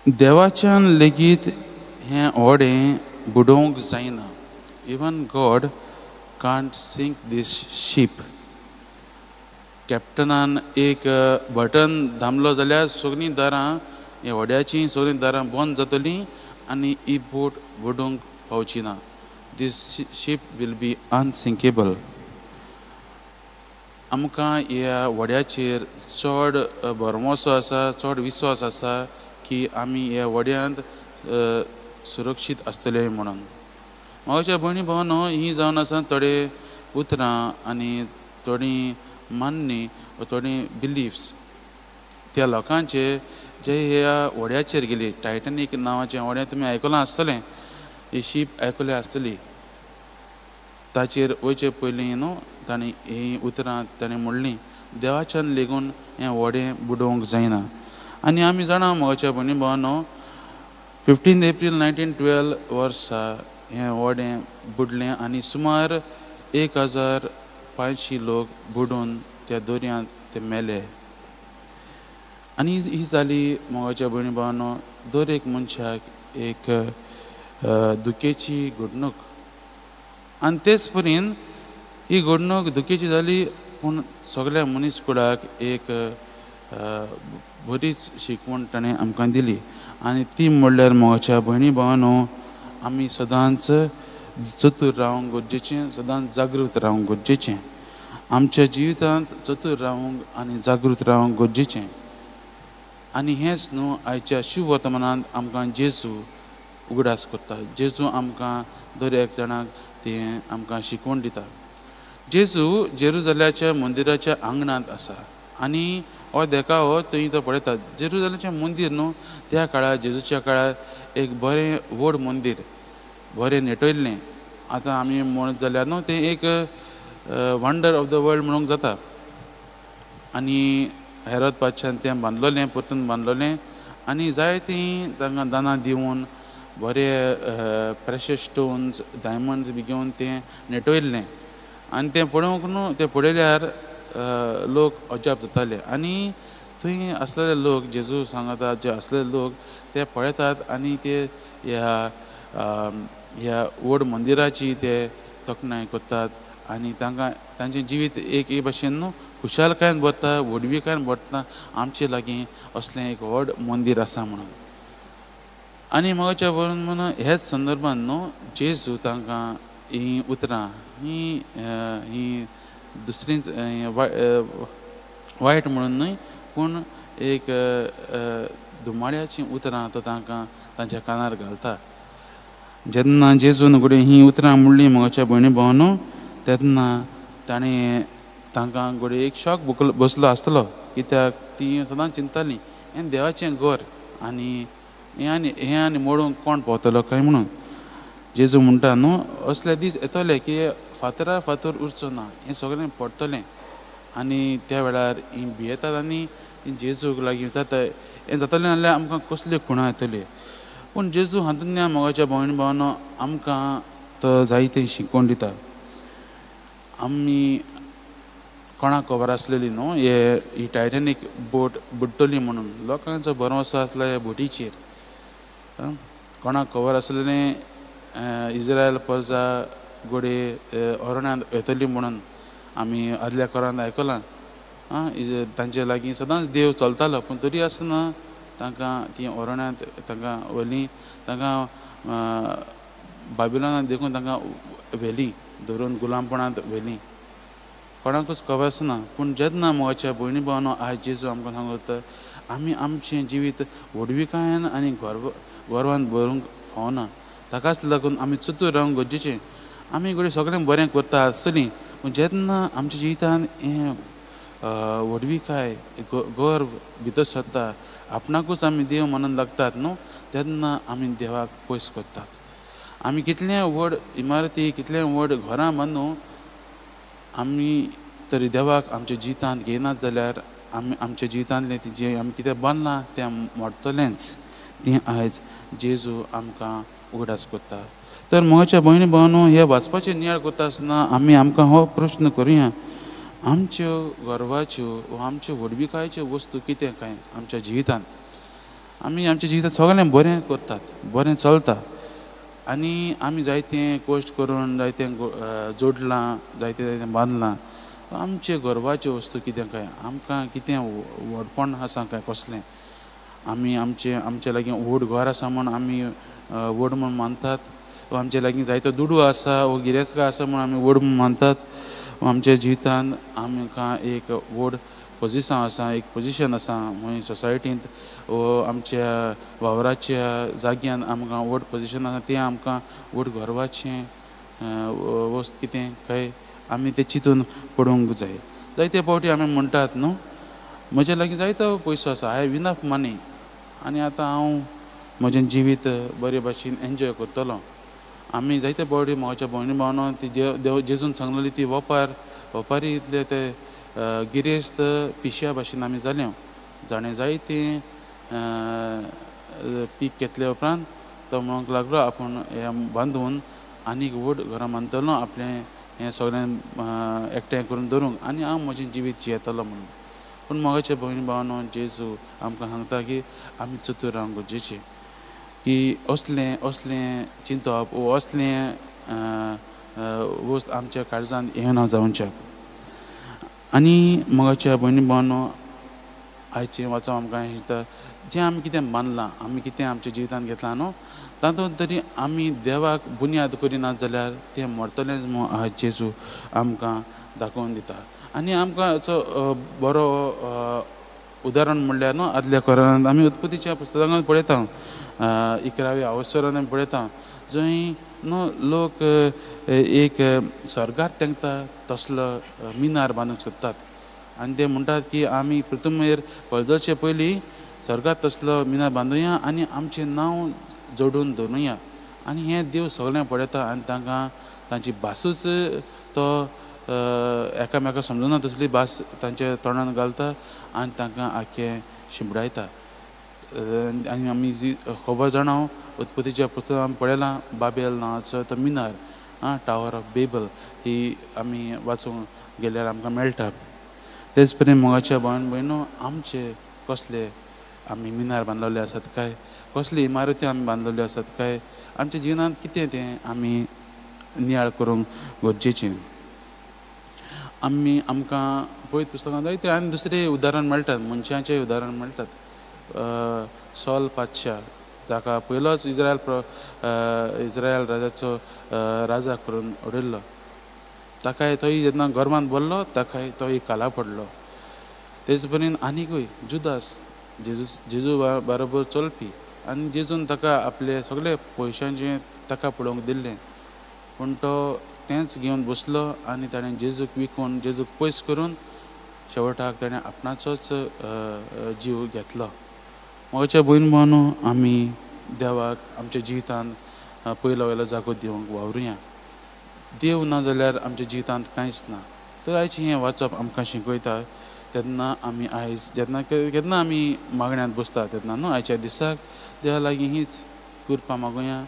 देवाच्यान लेगीत हें व्हडें बुडोवंक जायना. Even God can't sink this ship. कॅप्टनान एक बटन दामलो जाल्यार सगळीं दारां ह्या व्हड्याचीं सगळीं दारां बंद जातलीं आनी ही बोट बुडोवंक पावची ना. This ship will be unsinkable. आमकां ह्या व्हड्याचेर चड भरमोसो आसा, चड विस्वास आसा की आमी ह्या व्हड्यांत सुरक्षीत आसतले म्हणून. म्हाज्या भयणी भावांनो, ही जावन आसा थोडे उतरां आनी थोडीं मान्नी वा थोडीं बिलीफ्स त्या लोकांचे जे ह्या व्हड्याचेर गेली. टायटॅनीक नांवाचें व्हडें तुमी आयकलां आसतलें, ही शीप आयकल्या आसतली. ताचेर वयचे पयलीं न्हू तांणी हीं उतरां ताणें म्हणलीं, देवाच्यान लेगून हें व्हडें बुडोवंक जायना. आनी आमी जाणा म्हज्या भयणी भावांनो, 15 एप्रील 1912 वर्सा हें व्हडें बुडलें आनी सुमार 1500 लोक बुडून त्या दर्यांत ते मेले. आनी ही जाली म्हज्या भयणी भावांनो दर एक मनशाक एक दुखेची घडणूक. आनी तेच परीन ही घडणूक दुखेची जाली पूण सगळ्या मनीस कुळाक एक बरीच शिकवण ताणें आमकां दिली. आनी ती म्हणल्यार म्हज्या भयणी भावांनो, आमी सदांच चतूर रावंक गरजेचें, सदांच जागृत रावंक गरजेचें. आमच्या जिवितांत चतूर रावंक आनी जागृत रावंक गरजेचें. आनी हेंच न्हू आयच्या शुभ वर्तमानांत आमकां जेजू उगडास करता. जेजू आमकां दर एक जाणाक तें आमकां शिकवण दिता. जेजू जेरुजल्याच्या मंदिराच्या आंगणांत आसा आनी हो देखावो थंय तो पळयता. जेरुजल्याचें मंदीर न्हू त्या काळार, जेजूच्या काळार एक बरें व्हड मंदीर, बरें नेटयल्लें. आतां आमी म्हणत जाल्यार न्हू तें एक वंडर ऑफ the world म्हणूंक जाता. आनी हेरोद पातशान तें बांदलोलें, परतून बांदलोलें आनी जायतीं तांकां दानां दिवन बरे प्रेशस स्टोन्स, डायमंड्स बी घेवन तें नेटयल्लें. आनी तें पळोवंक न्हू, तें पळयल्यार लोक अजाप जाताले. आनी थंय आसलेले लोक, जेजू सांगता जे आसलेले लोक ते पळयतात आनी ते ह्या ह्या व्हड मंदिराची ते तोखणाय करतात आनी तांकां तांचें जिवीत एक एक भाशेन न्हू खुशालकायेन भरता, व्हडविकायेन भरता, आमचे लागीं असलें एक व्हड मंदीर आसा म्हणून. आनी म्हाका म्हणून ह्याच संदर्भान न्हू जेजू तांकां हीं उतरां हीं हीं दुसरींच वायट म्हणून न्हय पूण एक धुमाळ्याचीं उतरां तो तांकां तांच्या कानार घालता. जेन्ना जेजून घडये हीं उतरां म्हणलीं म्हज्या भयणी भावांनो, तेन्ना ताणें तांकां घडये एक शॉक बसलो आसतलो, कित्याक तीं सदांच चिंततालीं हें देवाचें घर आनी हें आनी हें आनी मोडूंक कोण पावतलो काय म्हणून. जेजू म्हणटा न्हू असले दीस येतले की फातरा फातर उरचो ना, हें सगळें पडटलें. आनी त्या वेळार हीं भियेतात आनी जेजूक लागीं वतात, हें जातलें जाल्यार आमकां कसल्यो खुणां येतल्यो. पूण जेजू हातूंतल्यान म्हज्या भयण भावांनो आमकां तो जायतें शिकवण दिता. आमी कोणाक खबर आसलेली न्हू हे ही टायटॅनीक बोट बुडटली म्हणून. लोकांचो भरवंसो आसलो ह्या बोटीचेर. कोणाक खबर आसलेलें इज्रायल परजा घडये अरण्यांत येतली म्हणून. आमी आदल्या कोरांत आयकलां तांचे लागीं सदांच देव चलतालो पूण तरी आसतना तांकां ती अरण्यांत तांकां व्हेलीं, तांकां बाबिलोनांत देखून तांकां व्हेलीं धरून गुलामपणांत व्हेलीं. कोणाकूच खबर आसना. पूण जेन्ना म्हज्या भयणी भावांनो आयज जेजू आमकां सांगता आमी आमचें जिवीत व्हडविकायेन आनी गर्वान भरूंक फावना. ताकाच लागून आमी चतूर रावंक गरजेचें. आमी घडये सगळें बरें करता आसतलीं पूण जेन्ना आमच्या जिवितान हें व्हडविकाय, गर्व भितर सरता, आपणाकूच आमी देव मानून लागतात न्हू, तेन्ना आमी देवाक पयस करतात. आमी कितलें व्हड इमारती, कितलें व्हड घरां बांदूं आमी तरी देवाक आमच्या जिवितांत घेयनात जाल्यार आमी आमच्या जिवितांतलें ती जें आमी कितें बांदलां तें मोडटलेंच. तें आयज जेजू आमकां उगडास करता. तर म्हज्या भयणी भावांनो, हे वाचपाचें नियाळ करता आसतना आमी आमकां हो प्रश्न करुया, आमच्यो गर्वाच्यो वा आमच्यो व्हडविकायेच्यो वस्तू कितें काय आमच्या जिवितांत? आमी आमच्या जिवितांत सगळें बरें करतात, बरें चलता आनी आमी जायतें कश्ट करून जायतें जोडलां, जायतें जायतें बांदलां. आमचें गर्वाच्यो वस्तू कितें काय, आमकां कितें व्हडपण आसा काय कसलें, आमी आमचें आमचे लागीं व्हड घर आसा म्हूण आमी व्हड म्हूण मानतात, वा आमचे लागीं जायतो दुडू आसा वो गिरेस्तकाय आसा म्हूण आमी व्हड म्हूण मानतात. आमच्या जिवितांत आमकां एक व्हड पोजिसांव आसा, एक पोजिशन आसा खंय सोसायटींत वो आमच्या वावराच्या जाग्यान आमकां व्हड पोजिशन आसा, तें आमकां व्हड गर्वाचें वस्त कितें काय आमी तें चिंतून पडूंक जाय. जायते फावटी आमी म्हणटात न्हू म्हज्या लागीं जायतो पयसो आसा, I have enough money आनी आतां हांव म्हजें जिवीत बरे भाशेन एन्जॉय करतलो. आमी जायते फावटी म्हज्या भयणी भावनो ती देव जेजून सांगलेली ती वपार वपारी इतले ते गिरेस्त पिश्या भाशेन आमी जाले, जाणें जायतें पीक घेतले उपरांत तो म्हणूंक लागलो आपूण हें बांदून आनीक व्हड घरां बांदतलो, आपलें हें सगळें एकठांय करून दवरूंक आनी हांव म्हजें जिवीत जियेतलो म्हणून. पूण मोगाचे भयणी भावनो जेजू आमकां सांगता की आमी चतूर रावंक गरजेचें, की असलें असलें चिंतप वो असलें वस्त आमच्या काळजांत येना जावच्याक. आनी मोगाच्या भयणी भावनो आयचें वाचों आमकां दिसता जें आमी कितें बांदलां, आमी कितें आमच्या जिवितांत घेतलां न्हू, तातूंत तरी आमी देवाक बुन्याद करिनात जाल्यार तें मरतलेंच म्हूण आयज जेजू आमकां दाखोवन दिता. आनी आमकां हाचो बरो उदाहरण म्हणल्यार न्हू आदल्या कोरांत आमी उत्पत्तीच्या पुस्तकांत पळयता, 11व्या अवसरान आमी पळयता जंय न्हू लोक एक स्वर्गार तेंकता तसलो मिनार बांदूंक सोदतात आनी ते म्हणटात की आमी पृथ्वीर पळजचे पयलीं स्वर्गार तसलो मिनार बांदुया आनी आमचें नांव जोडून दवरुया. आनी हें देव सगळें पळयता आनी तांकां तांची भासूच तो एकामेकां समजना तसली भास तांच्या तोंडान घालता आनी तांकां आख्खें शिंपडायता. आनी आमी जी खबर जाणा उत्पत्तीच्या पुस्तकांत आमी पळयलां बाबेल नांवाचो तो मिनार, टावर ऑफ बेबल ही आमी वाचूंक गेल्यार आमकां मेळटा. तेच परी मोगाच्या भयण भयणो आमचे कसले आमी मिनार बांदलेले आसात काय, कसली इमारती आमी बांदलेल्यो आसात काय, आमच्या जिवनांत कितें तें आमी नियाळ करूंक गरजेचें. आमी आमकां पयत पुस्तकां जायते आनी दुसरें उदाहरण मेळटात, मनशांचें उदाहरण मेळटात. सॉल पातशा जाका पयलोच इज्रायल इज्रायल राजाचो राजा करून उडयल्लो, ताकाय तोय जेन्ना गर्वान भरलो ताकाय तोय काला पडलो. तेच परेन आनीकूय जुदास जेजू जेजू बरोबर चलपी आनी जेजून ताका आपले सगळे पयशांचें ताका पळोवंक दिल्लें, पूण तो तेंच घेवन बसलो आनी ताणें जेजूक विकून जेजूक पयस करून शेवटाक ताणें आपणाचोच जीव घेतलो. म्हज्या भयण भावनो आमी देवाक आमच्या जिवितांत पयलो वयलो जागो दिवंक वावरुया. देव ना जाल्यार आमच्या जिवितांत कांयच ना. तर आयचें हें वाचप आमकां शिकयता. तेन्ना आमी आयज जेन्ना केन्ना आमी मागण्यांत बसता तेन्ना न्हू आयच्या दिसाक देवा लागीं हीच कृपा मागुया,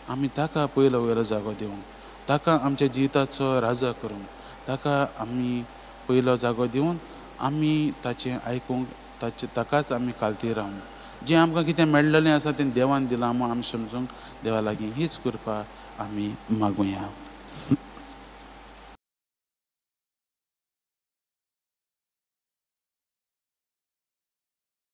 आमी ताका पयलो वयलो जागो दिवंक, ताका आमच्या जिविताचो राजा करूंक, ताका आमी पयलो जागो दिवन आमी ताचें आयकूंक, ताचें ताकाच आमी खालती रावूंक, जें आमकां कितें मेळ्ळेलें आसा तें देवान दिलां म्हूण आमी समजूंक देवा लागीं हीच कृपा आमी मागुया.